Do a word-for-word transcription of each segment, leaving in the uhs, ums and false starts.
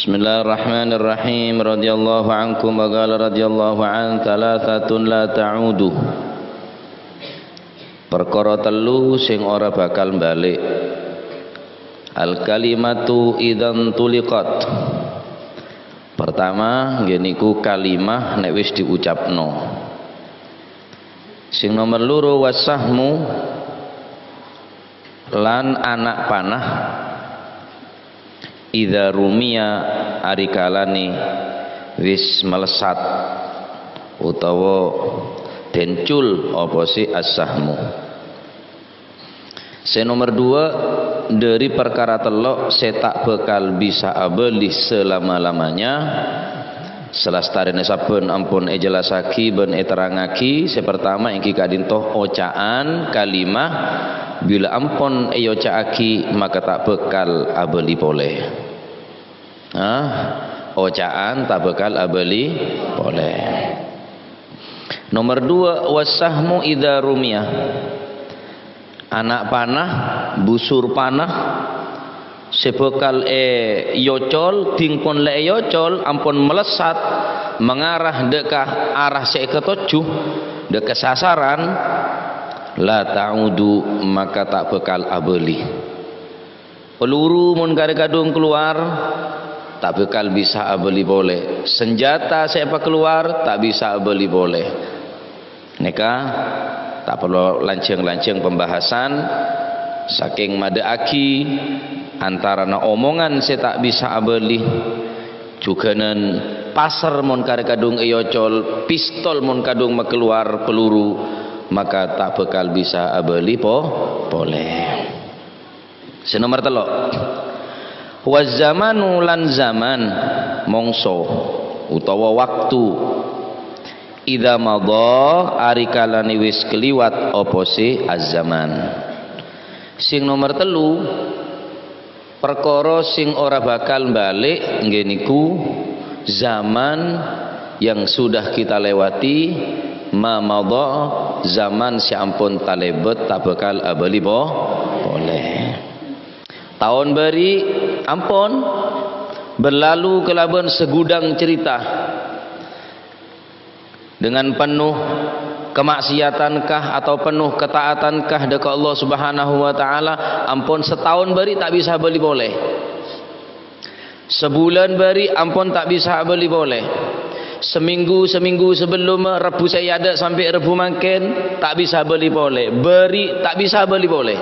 Bismillahirrahmanirrahim. Radhiyallahu ankum wa qala radhiyallahu an thalathatun la ta'udu. Perkara tellu sing ora bakal balik. Al kalimatu idzan tuliqat. Pertama, nggih niku kalimah nek wis diucapno. Sing nomor loro wasahmu lan anak panah. Idza rumiya arikalane wis melesat utawa dencul apa sih as-sahmu. Sè nomer dua, dhâri parkara tello' sè ta' bhâkal bisa abâli salama-lamanya, salastarèna sabbhân ampon èjellasaghi bân èterrangaghi. Sè partama èngghi ka'dinto oca'an kalimah, bilâ ampon èoca'aghi, maka ta' bhâkal abâli polè. Ah, oca'an ta' bhâkal abâli polè. Nomer dua, wasahmu idza rumiya. Ana' panah, busur panah, sè bhâkal èyocol, dhing pon la èyocol, ampon melesat, mangarah dâ' ka arah sè èkatojjhu, dâ' ka sasaran, la ta'udu, maka ta' bhâkal abâli. Peluru mon karè kadhung kalowar, ta' bhâkal bisa abâli polè. Sanjhâta sè èpakalowar, ta' bisa abâli polè. Nèka ta' parlo lanjhâng-lanjhâng pembahasan, sakèng madâ'aghi antarana omongan sè ta' bisa abâli, jhughânan paser mon karè kadhung èyocol, pistol mon kadhung makalowar peluru, maka ta' bhâkal bisa abâli po-, polè. Sè nomer tello'. Wa zamanu lan zaman, mongso, utawa waktu. Idza madha, arikalane wis kaliwat apa sè az-zaman. Sing nomer tellu, parkara sing ora bakal balik, nggih niku zaman yang sudah kita lewati, ma madha, zaman sè ampon talèbât, ta' bhâkal abâli po-, polè. Taon bâri' ampon berlalu kalabân segudang cerita. Dengan penuh kemaksiatankah atau penuh ketaatankah dâ' ka Allah Subhanahu wa Ta'ala, ampon sataon bâri' ta' bisa abâli polè. Sabulân bâri' ampon ta' bisa abâli polè. Samènggu, samènggu sabellumma Rebbhu sè èadâ' sampè' Rebbhu mangkèn, ta' bisa abâli polè. Bâri' ta' bisa abâli polè.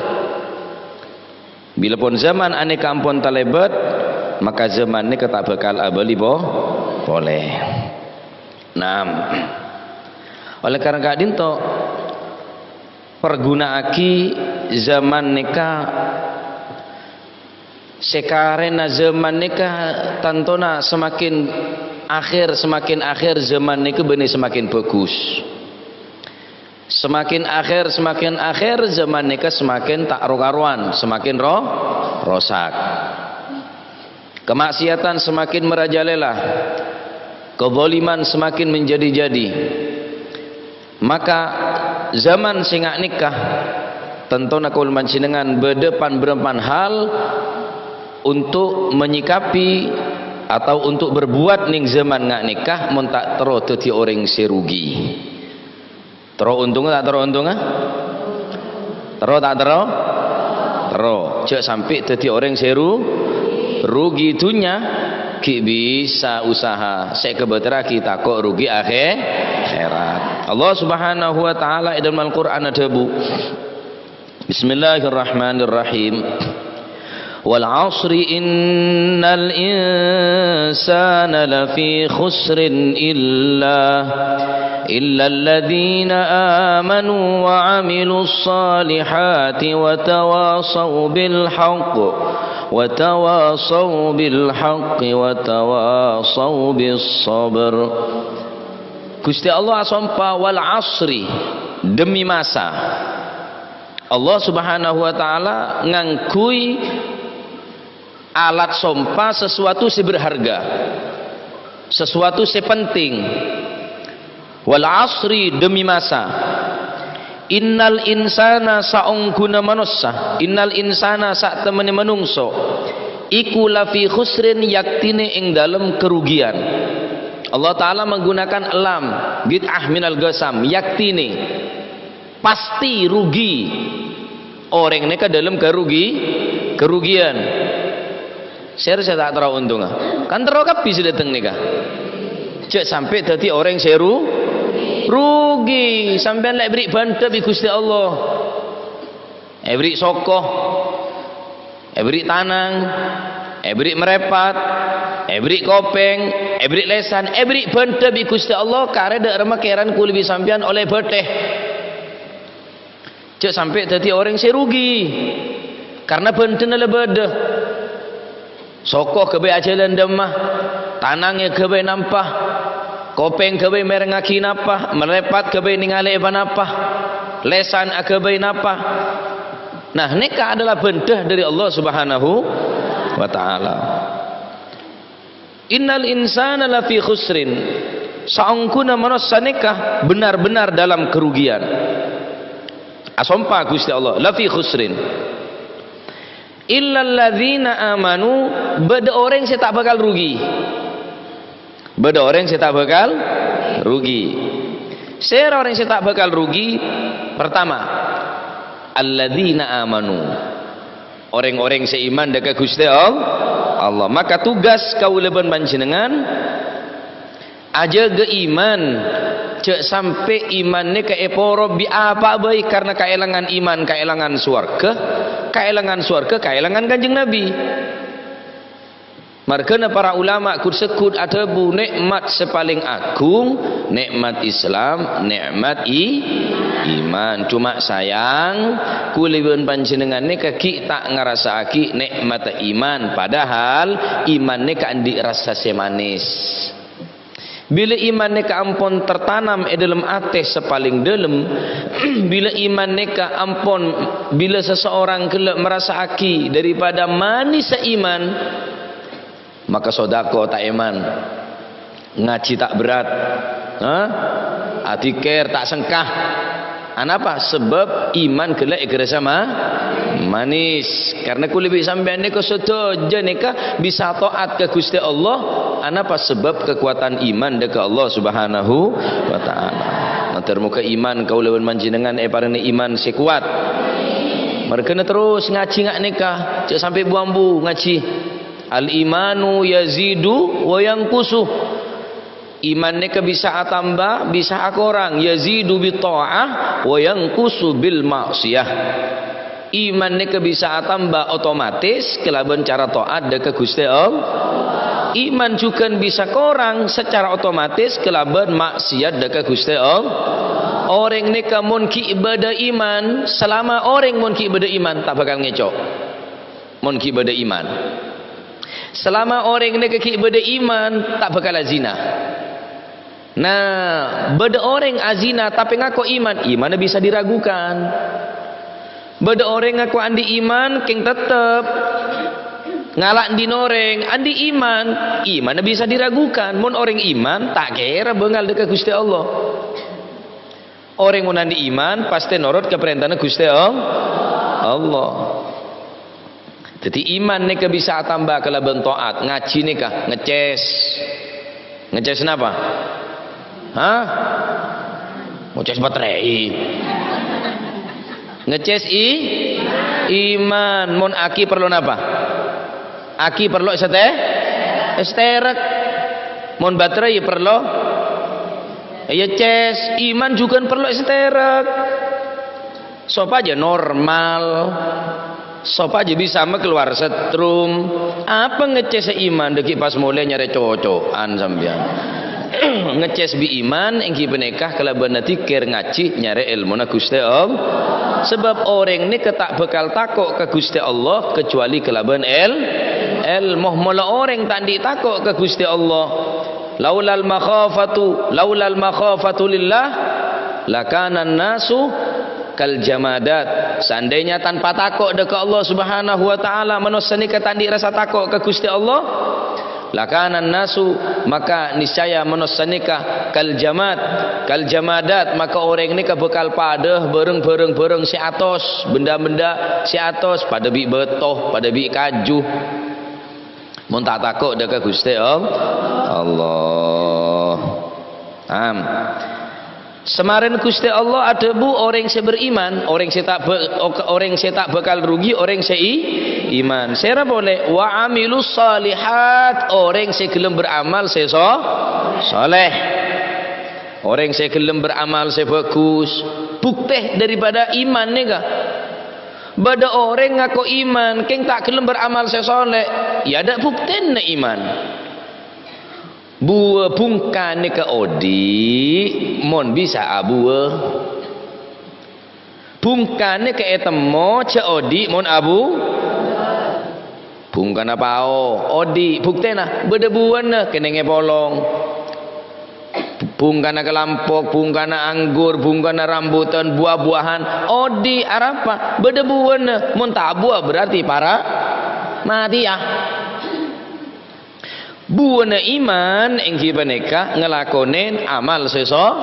Bilâ pon zaman anèka ampon talèbât, maka zaman nèka ta' bhâkal abâli po-, polè. Naam. Oleh karena ka'dinto, parghuna'aghi zaman nèka, sè karena zaman nèka tantona semakin akhir, semakin akhir zaman nèka bânnè semakin bagus. Semakin akhir, semakin akhir, zaman nèka semakin ta' ro-karowan, semakin ro-, rosak. Kemaksiatan semakin merajalela, kezaliman semakin menjadi-jadi. Maka zaman sè nga' nèka, tantona kaulâ panjhennengngan bâdâ pan-bârâmpan hal untuk menyikapi atau untuk berbuat neng zaman nga' nèka, mon ta' terro dâddhi orèng sè rugi. Terro ontongnga ta' terro ontongnga? Terro ta' terro? Terro. Jhâ' sampè' dâddhi orèng sè ru-, rugi dhunnya, ghi' bisa usaha sè èkabhâterraghi tako' rugi akhè-, akhèrat. Allah Subhanahu wa Ta'ala è dâlem Al-Qur'an adhâbu, Bismillahirrahmanirrahim. Wal 'asri innal insana lafi khusrin illa, illalladzina amanu wa 'amilus shalihati wa tawasaw bil haqq, wa tawasaw bil haqqi wa tawasaw bis sabr. Gusti Allah asompa, "Wal 'asri," demi masa. Allah Subhanahu wa Ta'ala ngangghuy alat sompa sesuatu sè berharga, sesuatu sè penting. "Wal 'asri," demi masa. "Innal insana," saongghuna manossa, "innal insana," satemmenna manungso, Iku lafi khusrin, yaktine ing dalem kerugian. Allah Ta'ala menggunakan lam, bid'ah minal qasam, yaktine. Pasti rugi. Oreng neka dalem karugi-, kerugian. Sèra sè ta' terro ontongnga. Kan terro kabbhi sè dâteng neka. Jhâ' sampè' dhâddhi oreng sè ru-, rugi. Sampèyan la èberri' bhândhâ bi' Ghustè Allah. Èberri' soko, èberri' tanang, èberri' marèpat, èberri' kopèng, èberri' lèsan, èberri' bhândhâ bi' Ghustè Allah, karè dâ' remma kèran kaulâ bi' sampèyan ollè bâdhâ. Jhâ' sampè' dhâddhi orèng sè rugi, karna bhândhâna la bâdâ. Soko ghâbây ajhâlân dâmma, tanangnga ghâbây nampa, kopèng ghâbây mèrengngaghi napa, marèpat ghâbây nèngalè èpanapa, lèsan aghâbây napa. Nah, nèka adalah bhândhâ dâri Allah Subhanahu wa Ta'ala. "Innal insana lafi khusrin." Saongghuna manossa nèka benar-benar dalam kerugian. Asompa Ghustè Allah, "Lafi khusrin." "Illalladzina amanu," bâdâ orèng sè ta' bhâkal rugi. Bâdâ orèng sè ta' bhâkal rugi. Sèra orèng sè ta' bhâkal rugi? Partama, "Alladzina amanu." Orèng-orèng sè iman dâ' ka Ghustè All-, Allah. Maka tugas kaulâ bân panjhennengngan, ajâgâ iman, jhâ' sampè' iman nèka èporo bi' apa'a bhâi, karna kaèlangan iman, kaèlangan sowarghâ, kaèlangan sowarghâ, kaèlangan Kanjeng Nabi. Marghâna para ulama ghut-segghut adhâbu, nè'mat sè palèng aghung, nè'mat Islam, nè'mat i-, iman. Coma sayang, kaulâ bân panjhennengngan nèka ghi' ta' ngarassa'aghi nè'matta iman, padahal iman nèka andi' rassa sè manis. Bilâ iman nèka ampon tertanam è dâlem atè sè palèng dâlem, bilâ iman nèka ampon, bilâ seseorang ghellâ' marassa'aghi daripada manissa iman, maka sodako ta' eman, ngajhi ta' berrât, ha? Adzikir ta' sengka. Anapa? Sabâb iman ghellâ' èghârâssa ma-, manis. Karna kaulâ bi' sampèyan nèka sadhâjâ nèka bisa taat ka Ghustè Allah. Anapa? Sabâb kakowadhân iman dâ' ka Allah Subhanahu wa Ta'ala. Mator moghâ iman kaulâ bân panjhennengngan èparèngè iman sè kowat. Marghâna terros ngajhi nga' nèka, jhâ' sampè' bu-ambu ngajhi. "Al-imanu yazidu wa yanqusu." Iman nèka bisa atamba, bisa akorang, yazidu bit tha'ah wa yanqusu bil ma'siyah. Iman nèka bisa atamba otomatis kalabân cara taat dâ' ka Ghustè Allah. Iman jhughân bisa korang sacara otomatis kalabân maksiat dâ' ka Ghustè Allah. Orèng nèka mon ghi' bâdâ iman, salama orèng mon ghi' bâdâ iman, ta' bhâkal ngèco'. Mon ghi' bâdâ iman. Salama orèng nèka ghi' bâdâ iman, ta' bhâkal azina. Nah, bâdâ orèng azina tapè ngako iman, imanna bisa diragukan. Bâdâ orèng ngako andi' iman, kèng tettep ngala' andi' orèng, andi' iman, imanna bisa diragukan. Mon orèng iman, ta' kèra bângal dâ' ka Ghustè Allah. Orèng mon andi' iman, pastè norot ka parèntana Ghustè All-, Allah. Dhâddhi, iman nèka bisa atamba kalabân taat. Ngajhi nèka, ngecès. Ngecès napa? Hah? Ngecès baterai. Ngecès i-, iman. Mon aki parlo napa? Aki parlo èsatè-, èsatèrek. Mon baterai ya parlo, ya cas. Iman jhughân parlo èsatèrek. Sopajâ normal. Sopajâ bisa makalowar setrum. Apa ngecès iman dâgghi' pas molè nyarè coco'an sampèyan? Ngecès bi' iman èngghi panèka kalabân adzikir, ngajhi, nyarè èlmona Ghustè Allah. Sabâb orèng nèka ta' bhâkal tako' ka Ghustè Allah kajhâbhâna kalabân èl-, èlmo. Mola orèng ta' andi' tako' ka Ghustè Allah. Laulal makhafatu, laulal makhafatu lillah, lakanan nasu kal jamadat. Seandainya tanpa tako' dâ' ka Allah Subhanahu wa Ta'ala, manossa nèka ta' andi' rassa tako' ka Ghustè Allah, lakanan nasu, maka niscaya manossa nèka kal jamad, kal jamadat, maka orèng nèka bhâkal padâ bârâng-bârâng-bârâng sè atos, benda-benda sè atos, padâ bi' bâto, padâ bi' kaju. Mon ta' tako' dâ' ka Ghustè All-, Allah. Am. Samarèn Ghustè Allah adhâbu orèng sè beriman, orèng sè ta' ba-, ok-, orèng sè ta' bhâkal rugi, orèng sè i-, iman. Sèra polè, "Wa amilus shalihat," orèng sè ghellem beramal sè so-, soleh. Orèng sè ghellem beramal sè bhâghus, buktè daripada iman nèka. Bâdâ orèng ngako iman, kèng ta' ghellem beramal sè soleh, ya adâ' buktèna iman. Buwâ bhungkana ka odi', mon bisa abuwâ. Bhungkana ka ètemmo, jhâ' odi', mon abu-, bhungkana pao, odi', buktèna, bâdâ buwâna, kennèng èpolong. Bhungkana kalampok, bhungkana anggur, bhungkana rambutan, buah-buahan, odi' arapa? Bâdâ buwâna. Mon ta' buwâ berarti para' matèya. Buwâna iman èngghi panèka ngalakonè amal sè so-,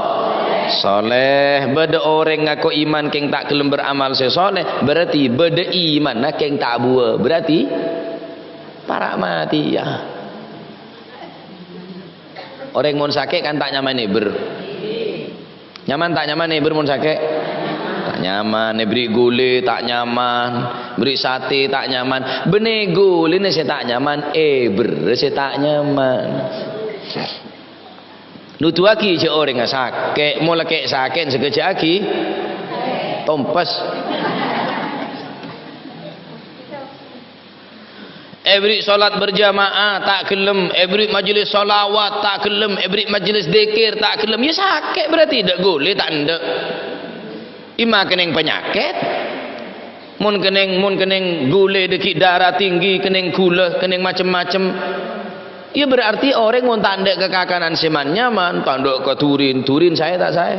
soleh. Bâdâ orèng ngako iman kèng ta' ghellem beramal sè soleh, berarti bâdâ imanna kèng ta' buwâ. Berarti para' matèya. Orèng mon sakè' kan ta' nyaman èbher. Nyaman ta' nyaman èbher mon sakè'? Ta' nyaman. Èbherri' ghulâ ta' nyaman. Èbherri' satè ta' nyaman. Bânnè ghulâna sè ta' nyaman, èbherra sè ta' nyaman. Nodhuwâghi jhâ' orèngnga sakè', mola kè' sakè'en sakejjhâ'aghi. Tompes. Èbherri' sholat berjamaah, ta' ghellem. Èbherri' majelis sholawat, ta' ghellem. Èbherri' majelis dzikir, ta' ghellem. Ya sakè' berarti, dâ' ghulâ ta' endâ'. Imma kennèng panyakèt. Mon kennèng, mon kennèng ghulâ dâgghi' darah tinggi, kennèng ghulâ, kennèng macem-macem. Ya berarti orèng mon ta' endâ' kakakanan sè man-nyaman, ta' endâ' kadhurin, dhurin saè ta' saè?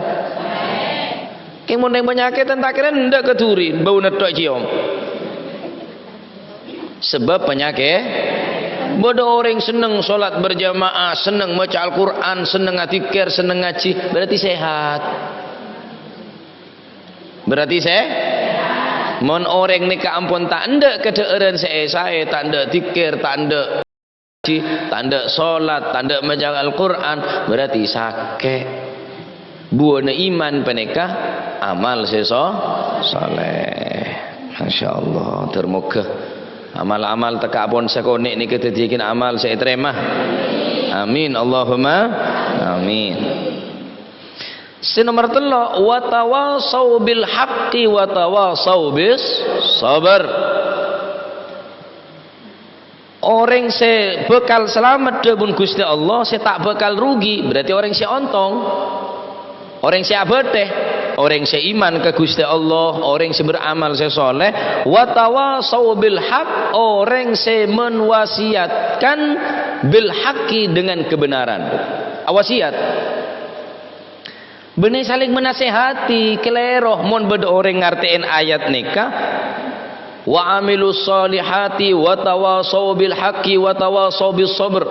Kèng mon kennèng panyakèt, ta' kèra endâ' kadhurin, bâuna tok èciom. Sabâb panyakèt. Bâdâ orèng senneng sholat berjamaah, senneng maca Al-Qur'an, senneng adzikir, senneng ngajhi, berarti sehat. Berarti sè-, mon orèng nèka ampon ta' endâ' kadhâ'ârân sè èsaè, ta' endâ' dzikir, ta' endâ' ngajhi, ta' endâ' sholat, ta' endâ' maca Al-Qur'an, berarti sakè'. Buwâna iman panèka amal sè so-, saleh. Masya Allah, ter-, moghâ amal-amal tekka' pon sakonè' nèka dhâddhiyâghin amal sè ètarèma. Amin, Allahumma amin. Sè nomer tello', "Wa tawasau bil haqqi wa tawasau bis sabr." Orèng sè bhâkal salamet dhâbuna Ghustè Allah, sè ta' bhâkal rugi, berarti orèng sè ontong. Orèng sè abâtè, orèng sè iman ka Ghustè Allah, orèng sè beramal sè saleh, "Wa tawasau bil haq," orèng sè menwasiatkan bil haqqi, dengan kebenaran. Awasiat. Bânnè salèng manasèhatè, kalèro mon bâdâ orèng ngartè'è ayat nèka, "Wa amilus shalihati wa tawasau bil haqqi wa tawasau bis sabr."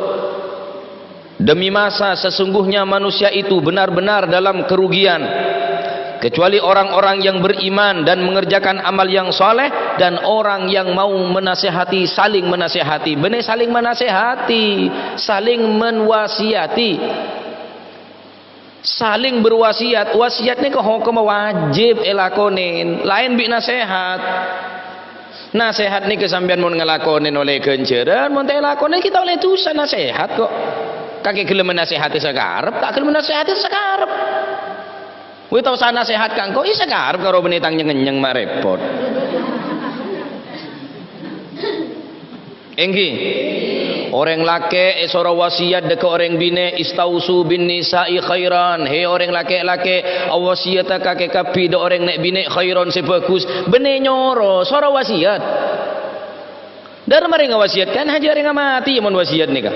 Demi masa sesungguhnya manusia itu benar-benar dalam kerugian, kecuali orang-orang yang beriman dan mengerjakan amal yang saleh dan orang yang mau menasèhatè, saling menasèhatè. Bânnè salèng manasèhatè, salèng menwasiatè. Saling berwasiat. Wasiat nèka hokomma wajib èlakonè, laèn bi' nasèhat. Nasèhat nèka sampèyan mon ngalakonè ollè ghânjhârân, mon ta' èlakonè ghi' ta' ollè dhusa. Nasèhat kok. Kakè ghellem nasèhatè sakarep, ta' ghellem nasèhatè sakarep. Wè, ta' osa nasèhat ka engko', iyâ sakarep karo bânnè tang nyeng-ngenyeng ma' rèpot. Èngghi. Orèng lakè' èsoro wasiyat dâ' ka orèng binè', "Istausu bin nisa'i khairan." Hè, orèng lakè'-lakè', awasiyata ka kakè kabbhi dâ' orèng nè'-binè' khairan sè bhâghus. Bânnè nyoro, soro wasiyat. Dâr marè ngawasiyat kan hajâ' orèngnga matè mon wasiyat nèka.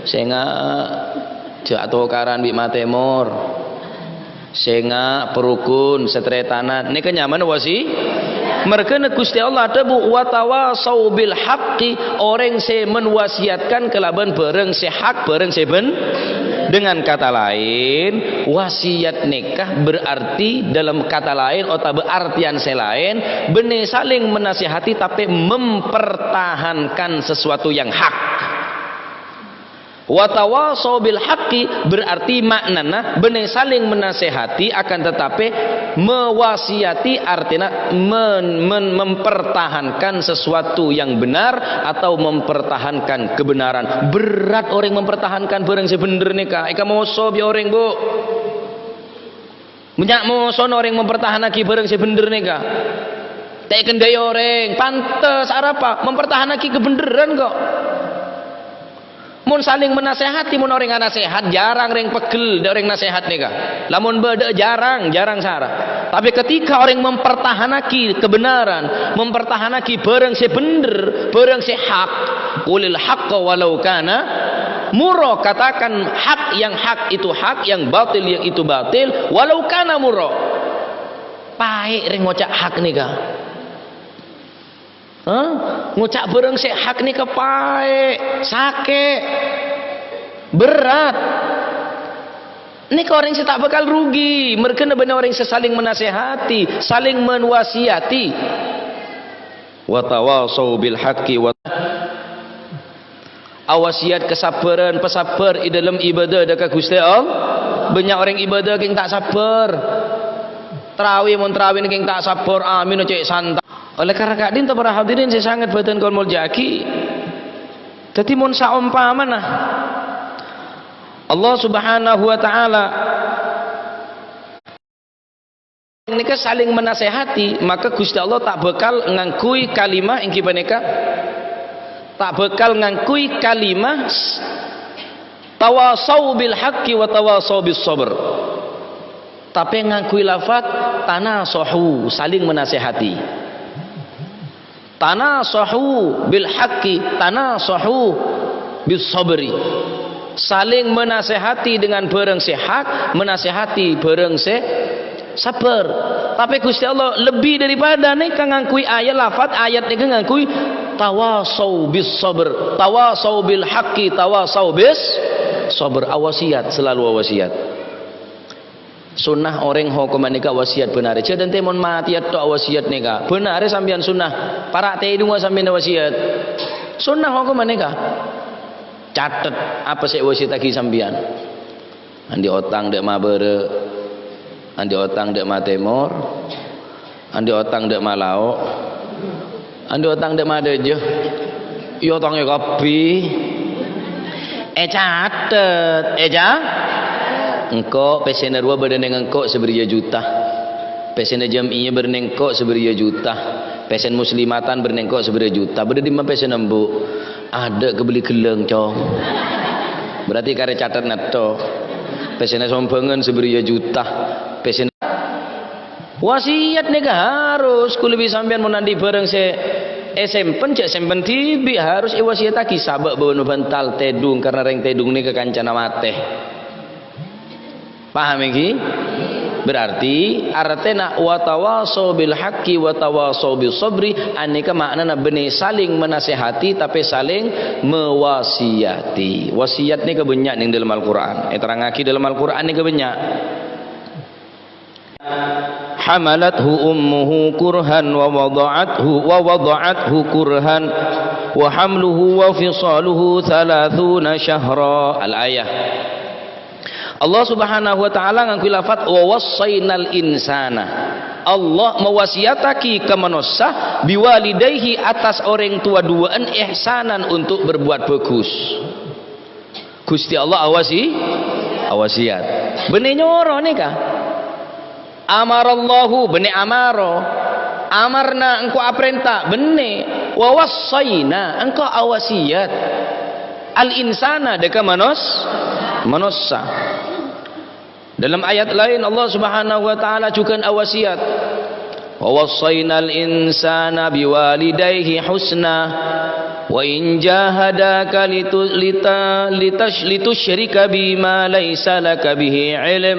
Sènga', jhâ' atokaran bi' matè mor. Sènga', parokon, sataretanan, nèka nyamana wasi-, marghâna Ghustè Allah adhâbu, "Wa tawasau bil haqqi," orèng sè menwasiatkan kalabân bhârâng sè hak, bhârâng sè bhân-, dengan kata lain, wasiat nèka berarti, dalam kata lain otabâ artèyan sè laèn, bânnè saling menasèhatè tapè mempertahankan sesuatu yang hak. Wa tawasau bil haqqi berarti maknana bânnè saling menasehati, akan tetapi mewasiati artinya men-, men-, mempertahankan sesuatu yang benar atau mempertahankan kebenaran. Berat orèng mempertahankan bârâng sè bhendher nèka. Èka moso bi' orèng, Bu. Bânnya' mosona orèng mempertahanaghi bârâng sè bhendher nèka. Ta' èkendhâi orèng, pantes arapa? Mempertahanaghi kabhendherran kok. Mon saling menasehati, mon orèng anasehat, jarang rèng pegghel dâ' orèng nasehat nèka. Lamon bâdâ'â jarang, jarang sara. Tapè ketika orèng mempertahanaghi kebenaran, mempertahanaghi bârâng sè bhendher, bârâng sè hak, qulil haqqa walau kana murra, katakan hak yang hak itu hak, yang batil yang itu batil, walau kana murra. Paè' rèng ngoca' hak nèka. Hah? Ngoca' bârâng sè hak nèka paè', sakè', berat. Nèka orèng sè ta' bhâkal rugi, merghâna bânnè orèng sè saling menasehati, saling menwasiati. Wa tawasau bil haqqi wa Awasiyat kasabbhârân, pasabbhâr è dâlem ibadah dâ' ka Ghustè Allah. Bânnya' orèng ibadah kèng ta' sabbhâr. Tarawih mon tarawih kèng ta' sabbhâr, amin cè' santa'. Oleh karena ka'dinto para hadirin sè sanget bhâdhân kaulâ molja'aghi. Dhâddhi mon saompamana Allah Subhanahu wa Ta'ala nèka saling menasehati, maka Ghustè Allah ta' bhâkal ngangghuy kalimah èngghi panèka, ta' bhâkal ngangghuy kalimah s-, tawasau bil haqqi wa tawasau bis sabr. Tapè ngangghuy lafat tanasohu, saling menasehati. Tanasahu bil haqqi, tanasahu bis sabri. Saling menasehati dengan bârâng sè hak, menasehati bârâng sè sabbhâr. Tapè Ghustè Allah lebbi daripada nèka ngangghuy ayat, lafat ayat nèka ngangghuy tawasau bis sabr, tawasau bil haqqi, tawasau bis sabr. Awasiyat, selalu awasiyat. Sunnah orèng hokomma nèka wasiyat bân arè. Jhâ' dhânte mon matèya tho' wasiyat nèka. Bân arè sampèyan sunnah. Para' tèdhungnga sampèyan wasiyat. Sunnah hokomma nèka. Catet apa sè èwasiyataghi sampèyan. Andi' otang dâ' mabârâ'. Andi' otang dâ' matèmor. Andi' otang dâ' malao'. Andi' otang dâ' madâjâ. Iyâ, otangngè kabbhi. Ècatet, èca-, engko' pèssèna rowa bâdâ neng engko' sabâriyâ juta. Pèssèna jam'iyah bâdâ neng engko' sabâriyâ juta. Pèssèna muslimatan bâdâ neng engko' sabâriyâ juta. Bâdâ dimma pèssèna embu'? Adâ' kabelli ghellâng, Cong. Berarti karè catet nètto. Pèssèna sombhângan sabâriyâ juta. Pèssèna Wasiyat nèka harus, kulâ bi' sampèyan mon andi' bârâng sè èsèmpen, jhâ' sèmpen dhibi', harus èwasiyataghi sabâ' bân bantal tèdhung, karna rèng tèdhung nèka kancana matè. Paham èngghi? Berarti artèna wa tawasau bil haqqi wa tawasau bis sabri, anèka ma'nana bânnè saling menasehati, tapè saling mewasiyati. Wasiyat nèka bânnya' neng dâlem Al-Qur'an. Èterrangngaghi dâlem Al-Qur'an nèka bânnya'. Hamalathu ummuhu kurhan wa wada'athu, wa wada'athu kurhan, wa hamluhu wa fisaluhu thalathuna syahra. Al-ayah. Allah Subhanahu wa Ta'ala ngangghuy lafat, "Wa wassaynal insana." Allah mawasiyataghi ka manossa, "Biwalidayhi," atas orèng towa duwâ'ân, "ihsanan," untuk berbuat bagus. Ghustè Allah awasi-, awasiyat. Bânnè nyoro nèka. Amarallahu, bânnè amaro. Amarna, engko' aprènta, bânnè. Wa wassayna, engko' awasiyat. Al-insana, dâ' ka manos-, manossa. Dalam ayat lain, Allah Subhanahu wa Ta'ala jhughân awasiyat, "Wa wassaynal insana biwalidayhi husna, wa in jahadaka litu-, lita-, litash-, litusyrika bi ma laysa laka bihi ilm,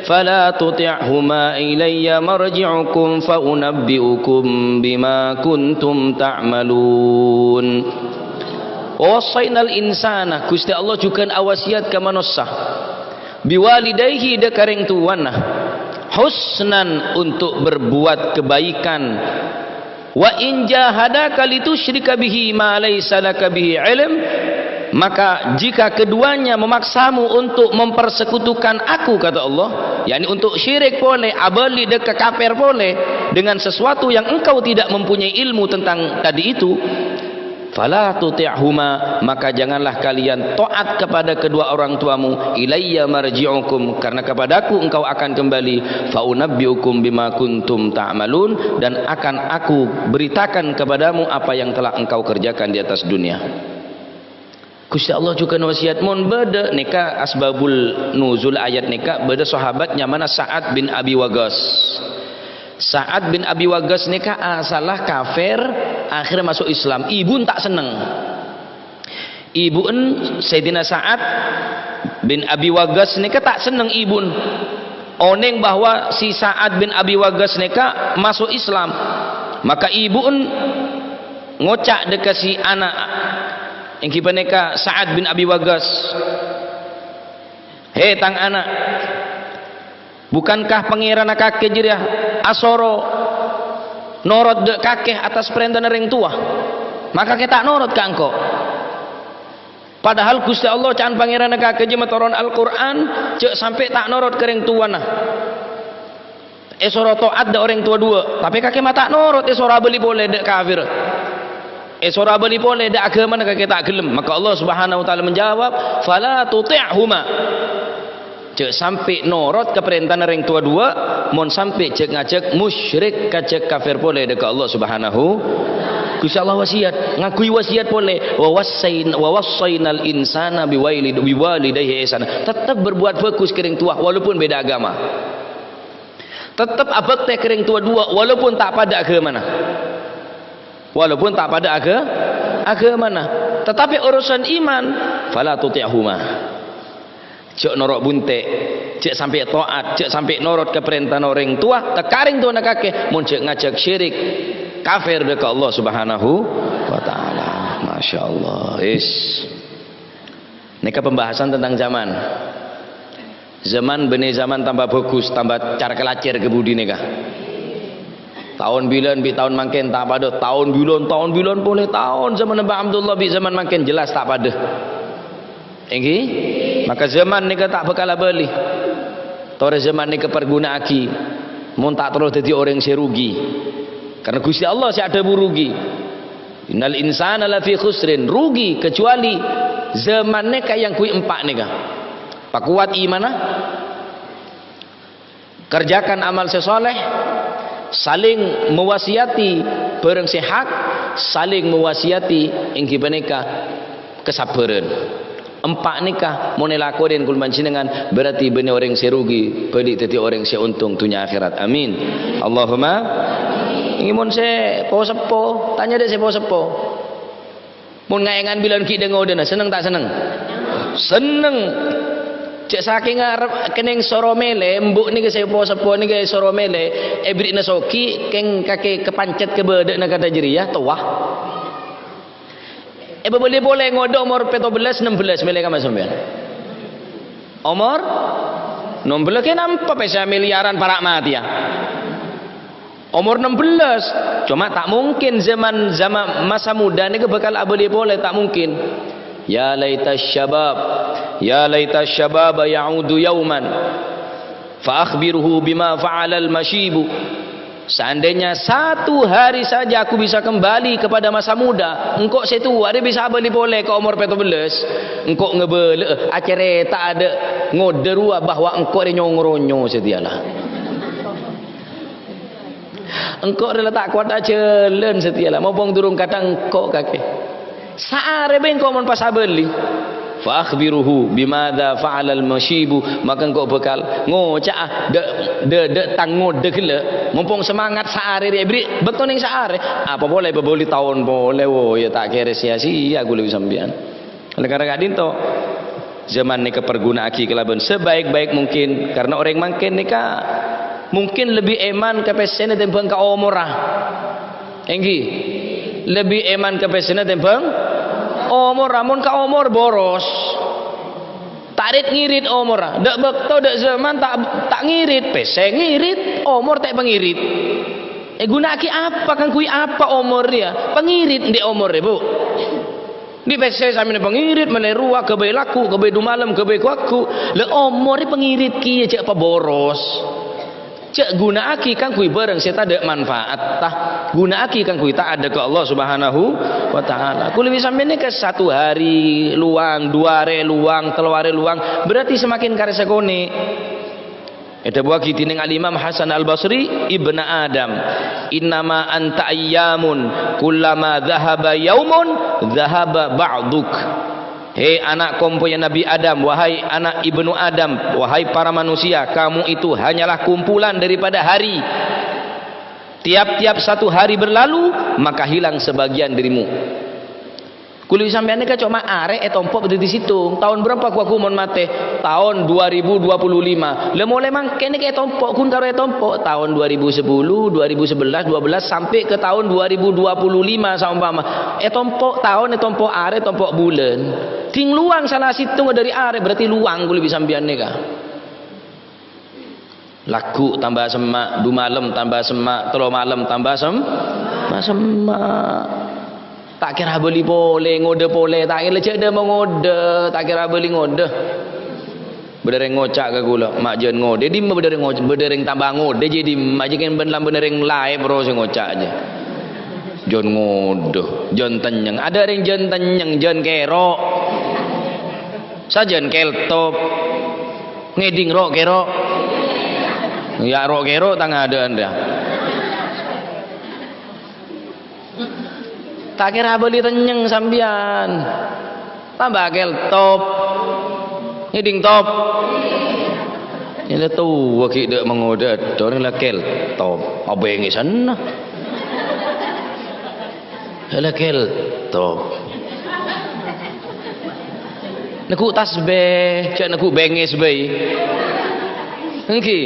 fala tuti'huma, ilayya marji'ukum fa unabbi'ukum bima kuntum ta'malun." Wa wassaynal insana, Ghustè Allah jhughân awasiyat ka manossa. Biwalidayhi, dâ' ka rèng towana. Husnan, untuk berbuat kebaikan. Wa in jahadaka litusyrika bihi ma laysa laka bihi ilm. Maka jika keduanya memaksamu untuk mempersekutukan Aku, kata Allah, yakni untuk syirik polè, abâli dâ' ka kafir polè, dengan sesuatu yang engkau tidak mempunyai ilmu tentang tadi itu, fala tuti'huma, maka janganlah kalian taat kepada kedua orang tuamu, ilayya marji'ukum, karena kepada-Ku engkau akan kembali, fa unabbi'ukum bima kuntum ta'malun, dan akan Aku beritakan kepadamu apa yang telah engkau kerjakan di atas dunia. Ghustè Allah jhughân wasiyat, mon bâdâ, nèka asbabul nuzul ayat nèka, bâdâ sahabat nyamana Sa'ad bin Abi Waqqas. Sa'ad bin Abi Waqqas nèka asalla kafir, akhirnya maso' Islam. Ibu'en ta' senneng. Ibu'en Sayyidina Sa'ad bin Abi Waqqas nèka ta' senneng ibu'en. Onèng bahwa si Sa'ad bin Abi Waqqas nèka maso' Islam. Maka ibu'en ngoca' dâ' ka si ana', èngghi panèka Sa'ad bin Abi Waqqas, "He, tang ana', bukankah pangèranna kakè jârèya asoro norot dâ' kakè atas parèntana rèng towa? Maka kakè ta' norot ka engko'? Padahal Ghustè Allah ca'na pangèranna kakè jârèya matoron Al-Qur'an, jâ' sampè' ta' norot ka rèng towana." Èsoro to'at dâ' orèng towa duwâ', tapè kakè ma' ta' norot, èsoro abâli polè dâ' kafir. Èsoro abâli polè dâ' aghâmana kakè ta' ghellem. Maka Allah Subhanahu wa Ta'ala menjawab, "Fala tuti'huma." Jâ' sampè' norot ka parèntana rèng towa duwâ', mon sampè' jâ' ngajhâk musyrik, ngajhâk kafir polè dâ' ka Allah Subhanahu. Ghustè Allah wasiyat, ngangghuy wasiyat polè, "Wa wassain-, wa wassainal insana biwailid-, biwalidaihi ihsana." Tetep berbuat bagus ka rèng towa, walaupun beda agama. Tetep abhâktè ka rèng towa duwâ', walaupun ta' padâ aghâmana. Walaupun ta' padâ agâ-, aghâmana. Tatapè urusan iman, fala tuti'huma. Jâ' noro' bunte', jâ' sampè' to'at, jâ' sampè' norot ka parèntana orèng towa, ka rèng towana kakè, mon jâ' ngajhâk syirik, kafir dâ' ka Allah Subhanahu wa Ta'ala. Masya Allah. Is. Nèka pembahasan tentang zaman. Zaman bânnè zaman tamba bhâghus, tamba car-kalacèr ka budi nèka. Taon bilân bi' taon mangkèn ta' padâ, taon bilân, taon bilân polè, taon zaman Mbah Abdullah bi' zaman mangkèn jelas ta' padâ. Èngghi? Maka zaman nèka ta' bhâkal abâli. Torè zaman nèka perguna'aghi, mon ta' terro dhâddhi orèng sè rugi. Karena Ghustè Allah sè adhâbu rugi. "Innal insana lafi khusrin," rugi, kecuali zaman nèka èyangghuy empa' nèka. Pakowat imanna, kerjakan amal sè sholeh, saling mewasiyati bhârâng sè hak, saling mewasiyati èngghi panèka kasabbhârân. Empa' nèka mon èlakonè kaulâ panjhennengngan, berarti bânnè orèng sè rugi, bâli dhâddhi orèng sè ontong dhunnya akhèrat. Amin. Allahumma. Èngghi mon sè po-seppo, tanya dâ' sè po-seppo. Mon ngaèngan bilân ghi' dâ-ngodâna, senneng ta' senneng? Senneng. Jâ' sakèng arep kennèng soro mèlè, embu' nèka sè po-seppo nèka soro mèlè, èbèrri'na sogi, kèng kakè kapancet ka bâdâ'na kadhâ' jârèya, towa. Èpabâli polè ngodâ omor pètto bellâs, nem bellâs, mèlè kamma sampèyan? Omor nem bellâs, kèng nampa pèssè miliaran para' matèya. Omor nem bellâs, coma ta' mungkin zaman, zaman masa muda nèka bhâkal abâli polè, ta' mungkin. Ya laita syabab, ya laita syababa ya'udu yauman. Fa akhbirhu bima fa'alal masyibu. Seandainya satu hari saja aku bisa kembali kepada masa muda, engko' sè towa rè bisa abâli polè ka omor pètto bellâs, engko' ngabâlâ'â, acarèta'a dâ' ngodâ rowa bahwa engko' rè nyong-ronyo satèya la. Engko' rè la ta' kowat ajhâlân satèya la, mompong durung kadhâng engko' kakè. Saarè bhâi engko' mon pas abâli. Fa akhbirhu bimadza fa'alal masyibu, maka engko' bhâkal ngoca'a dâ', dâ', dâ' tang ngodâ ghellâ', mompong semangat saarè rè èbèrri' bâkto neng saarè, apa polè èpabâli taon polè, wo, ya ta' kèra sia-sia kaulâ bi' sampèyan. Oleh karena ka'dinto, zaman nèka perguna'aghi kalabân sebaik-baik mungkin, karena orèng mangkèn nèka mungkin lebbi èman ka pèssèna tèmbhâng ka omorra. Èngghi, lebbi èman ka pèssèna tèmbhâng omorra. Mon ka omor boros. Ta' rit-ngirit omorra. Dâ' bâkto, dâ' zaman ta', ta' ngirit. Pèssè ngirit, omor ta' èpangirit. Èghuna'aghi apa, kaangghuy apa omor rèya? Pangirit andi' omor rèya, Bu. Dhi' pèssè sampèyan pangirit, mellè rowa, ghâbây lagghu', ghâbây dumalem, ghâbây ghu-lagghu'. La omorrè pangirit kèya jhâ' paboros. Jhâ' ghuna'aghi kaangghuy bhârâng sè tadâ' manfaatta. Ghuna'aghi kaangghuy ta'at ka Allah Subhanahu wa Ta'ala. Kulâ bi' sampèyan nèka satu hari luang, dua hari luang, tello hari luang, berarti semakin karè sakonè'. Èdhâbuwâghi dhinèng Al-Imam Hasan Al-Basri, "Ibna Adam, innama anta ayyamun, kullama dhahaba yaumun, dhahaba ba'duk." He ana' kompoyya Nabi Adam, wahai ana' ibnu Adam, wahai para manusia, kamu itu hanyalah kumpulan daripada hari. Tiap-tiap satu hari berlalu, maka hilang sebagian dirimu. Kulâ bi' sampèyan nèka coma arè ètompo' dhâddhi sèttong. Taon bârâmpa ghu-lagghu' mon matè? Taon dua ribu dua puluh lima. La molaè mangkèn nèka ètompo', ghun karo ètompo'. Taon dua ribu sepuluh, dua ribu sebelas, dua belas, sampè' ka taon dua ribu dua puluh lima saompama. Ètompo' taon, ètompo' arè, ètompo' bulân. Dhing luwang sala sèttongnga dâri arè, berarti luwang kulâ bi' sampèyan nèka. Lagghu' tamba semma', dumalem tamba semma', tello malem tamba sem-, tamba semma'. Ta' kèra abâli polè, ngodâ polè, ta' kèra jhâ' dâ' mangodâ, ta' kèra abâli ngodâ. Bâdâ rèng ngoca' ka kulâ, "Ma' jhân ngodâ, dimma bâdâ rèng ngoca', bâdâ rèng tamba ngodâ jiyâ dimma jiyâ kèng bân la bânnè rèng laèp ro sè ngoca' jiyâ." Jhân ngodâ, jhân tennyeng. Adâ' rèng jhân tennyeng, jhân kèro'. Sajân kèltop. Ngèdhing ro'-kèro'. Yâ' ro'-kèro' tang adâ'ân rèya. Ta' kèra abâli tennyeng sampèyan. Tamba kèltop. Ngèdhing top. Ella towa ghi' dâ' mangodâ, dâ' orèng la kèltop. Abângèsanna. Ella kèltop. Neggu' tasbih, jhâ' neggu' bengngès bhâi. Èngghi.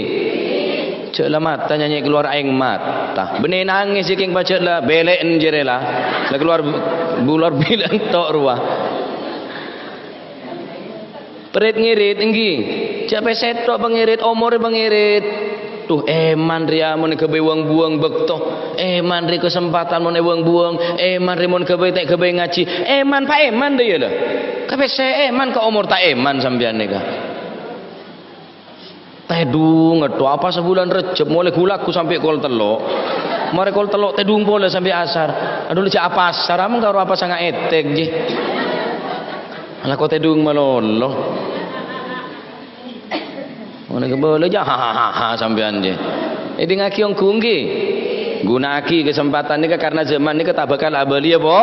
Jhâ' la mata nyanyè kalowar aèng mata. Bânnè nangès jhâ' kèng pajhât la bellè'en jârèya la. La kalowar, bulor bilân to' rowa. Pèrèt ngèrèt, èngghi. Jhâ' pèssè to' pangèrèt, omorrè pangèrèt. Dhu, èman rèya mon èghâbây wâng-buwâng bâkto. Èman rè kasempatan mon èwâng-buwâng. Èman rè mon ghâbây ta' èghâbây ngajhi. Èman, pa èman dâ' iyâ la. Ka pèssè èman, ka omor ta' èman sampèyan nèka. Tèdhung, adhu, apasa bulân Rejjhep, molaè ghu-lagghu sampè' kol tello'. Marè kol tello' tèdhung polè sampè' asar. Adhu, la jhâ' apasar, amèng karo apasa nga' ètèk, jhi. Alako tèdhung malolo. Ngono kabâlâ jâ, ha, ha, ha, ha, sampèyan jâ. Èdingngaghi ongghu, èngghi. Ghuna'aghi kasempatan nèka karna jhâman nèka ta' bhâkal abâli apa?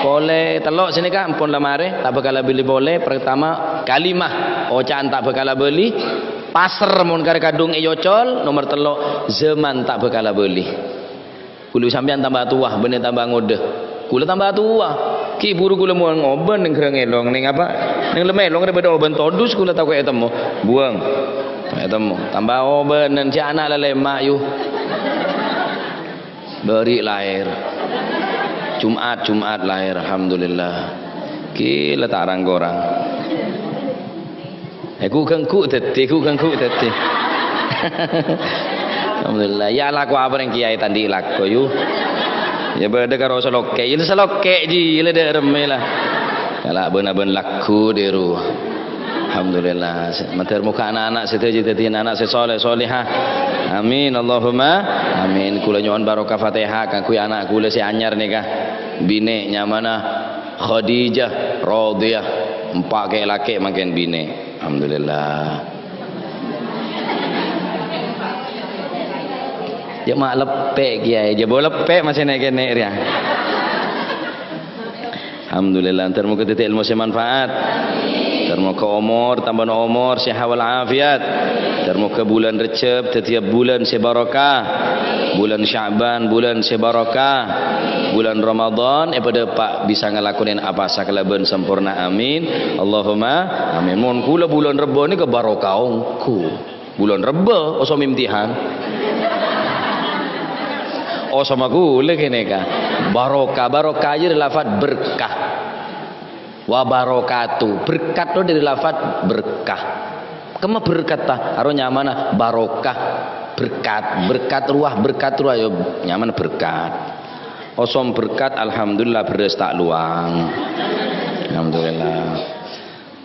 Polè. Tello' sè nèka ampon la marè, ta' bhâkal abâli polè. Partama, kalimah, oca'an ta' bhâkal abâli. Pasèr mon karè kadhung èyocol. Nomer tello', jhâman ta' bhâkal abâli. Kulâ sampèyan tamba towa, bânnè tamba ngodâ. Kulâ tamba towa. Ghi' bhuru kulâ mowang obân neng ghârâng èlong, neng apa? Neng lem èlong rè bâdâ obân todus kulâ tako' ètemmo. Buwâng. Ètemmo. Tamba obân, neng jhâ' ana' lalèma', yu. Bâri' lahèr. Jum'at, Jum'at lahèr, alhamdulillah. Ghi' la ta' rang-korang. Eh, ghu-, ghu-, dhâddhi, ghu-, ghu-, dhâddhi. Alhamdulillah. Yâ, lako apa rèng kèyaè ta' andi' lako, yu. Yâ, bâdâ karo salokkè'. Yâ, salokkè', jhi. Yâ, la dâ' remmè, la. Kala' bân-abân lagghu', dhi ru. Alhamdulillah. Mandhâr moghâ na'-ana' sadhâjâ dhâddhiyâ na'-ana' sè soleh, solehah. Amin. Allahumma amin. Kulâ nyo'on barokah Fatihah kaangghuy ana' kulâ sè anyar nèka. Binè' nyamana Khadijah Radhiyah. Empa' kè'-lakè' mangkèn binè'. Alhamdulillah. Yâ, ma' leppè', Kèyaè. Jhâ' bâ leppè' masè nè'-kènè' rèya. Alhamdulillah, mandhâr moghâ dhâddhi èlmo sè manfaat. Mandhâr moghâ omor, tambâna omor, sèhat wal afiat. Mandhâr moghâ bulân Rejjhep dhâddhiyâ bulân sè barokah. Bulân Sya'ban, bulân sè barokah. Bulân Ramadan, èpadâpa' bisa ngalakonè apa sakalabân samporna. Amin. Allahumma amin. Mon kulâ bulân Rebbâ nèka barokah ongghu. Bulân Rebbâ, oso mèmtèhan. Oso makulâ kènèka. Barokah, barokah jârèya lafat berkah. Wa barakatuh. Berkat to dâri lafat berkah. Kemma berkat ta? Aro nyamana barokah. Berkat, berkat ruah, berkat ruah, ya nyamana berkat. Osom berkat, alhamdulillah, beras ta' lowang. Alhamdulillah.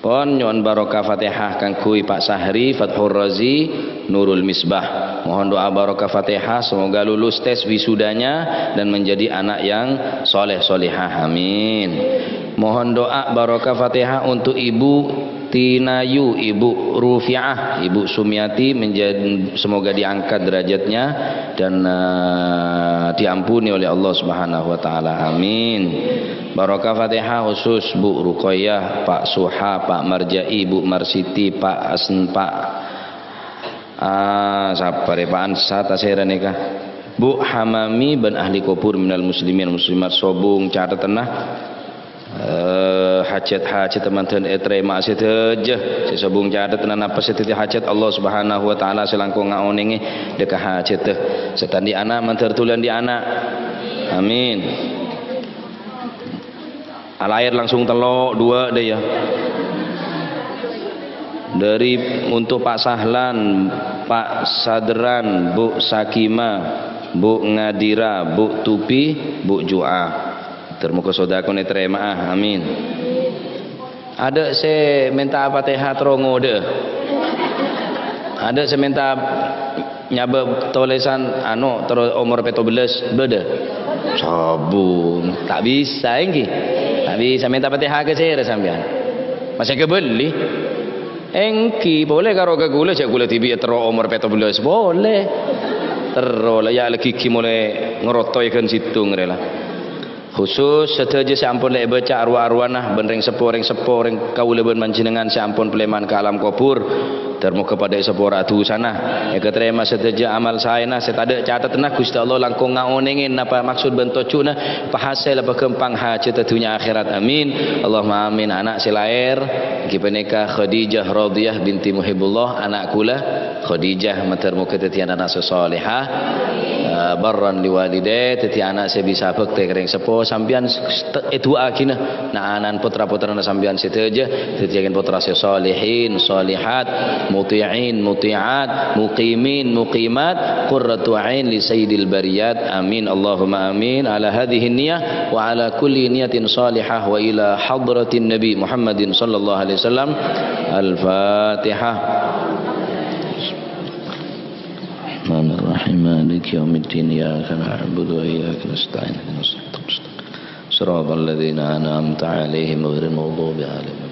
Pon nyo'on barokah Fatihah kaangghuy Pak Sahri, Fathur Razi, Nurul Misbah. Mohon doa barokah Fatihah, semoga lulus tes wisudanya dan menjadi anak yang soleh solihah. Amin. Mohon doa barokah Fatihah untuk Ibu Tinayu, Ibu Rufiah, Ibu Sumiati, menjadi, semoga diangkat derajatnya dan, eh, diampuni oleh Allah Subhanahu wa Ta'ala. Amin. Barokah Fatihah khusus Bu Ruqayyah, Pak Suha, Pak Marjai, Bu Marsiti, Pak Asn, Pak, ah, sapa rè, Pak Ansa ta' sèra nèka. Bu Hamami bân ahli kubur minal muslimin muslimat, sobung catetanna. Eh, hajat-hajat teman-teman ètarèma'a sadhâjâ. Sè sobung catetanna napa sè dhâddhi hajat, Allah Subhanahu wa Ta'ala sè langkong ngaonèngè dhâ' ka hajhâddhâ. Sè ta' andi' ana' mandhâr dhulân andi' ana'. Amin. Alaèr langsung tello', dua deh ya. Dari untuk Pak Sahlan, Pak Sadran, Bu Sakima, Bu Ngadira, Bu Tupi, Bu Ju'a. Ter moga sodakon ètarèma'a. Amin. Adâ' sè mènta Fatihah terro ngodâ'â. Adâ' sè mènta nyabâ' tolèsan, anu, terro omor pètto bellâs, bâdâ? Sobung. Ta' bisa, èngghi? Ta' bisa. Mènta Fatihah ka sèra sampèyan? Masè kabelli? Èngghi, polè karo ka kaulâ, jhâ' kaulâ dhibi' terro omor pètto bellâs, polè. Terro la, ya, la ghighi molaè ngrotoy ghân sèttong rè la. Khusus sadhâjâ sè ampon la èbâca arwah-arwana bân rèng seppo, rèng seppo, rèng kaulâ bân panjhennengngan sè ampon palèman ka alam kobhur. Ter moga padâ èsapora dhusana, èkatarèma sadhâjâ amal saèna sè tadâ' catetanna. Ghustè Allah langkong ngaonèngè napa maksod bân tojjhuna, pahasèl apa ghâmpang hajhâddhâ dhunnya akhèrat. Amin. Allahumma amin. Ana' sè laèr, èngghi panèka Khadijah Radhiyah binti Muhibbullah, ana' kaulâ. Khadijah, mandhâr moga dhâddhi ana' sè salèhah, eh, barran liwalidayh, dhâddhi ana' sè bisa bhâktè ka rèng seppo. Sampèyan s-, s-, èdu'aaghina na'-ana'na, potra-potrana sampèyan sadhâjâ, dhâddhiyâghin potra sè shalihin, shalihat, muthi'in, muthi'at, muqimin, muqimat, qurratu ain li sayyidil bariyat. Amin, Allahumma amin. Ala hadhihi niyah wa ala kulli niyatin salihah wa ila hadratin Nabi Muhammadin sallallahu alaihi wasallam. Al-Fatihah. الرحمن الرحيم. مالك يوم الدين. إياك نعبد وإياك نستعين. اهدنا الصراط المستقيم. صراط الذين أنعمت عليهم غير المغضوب عليهم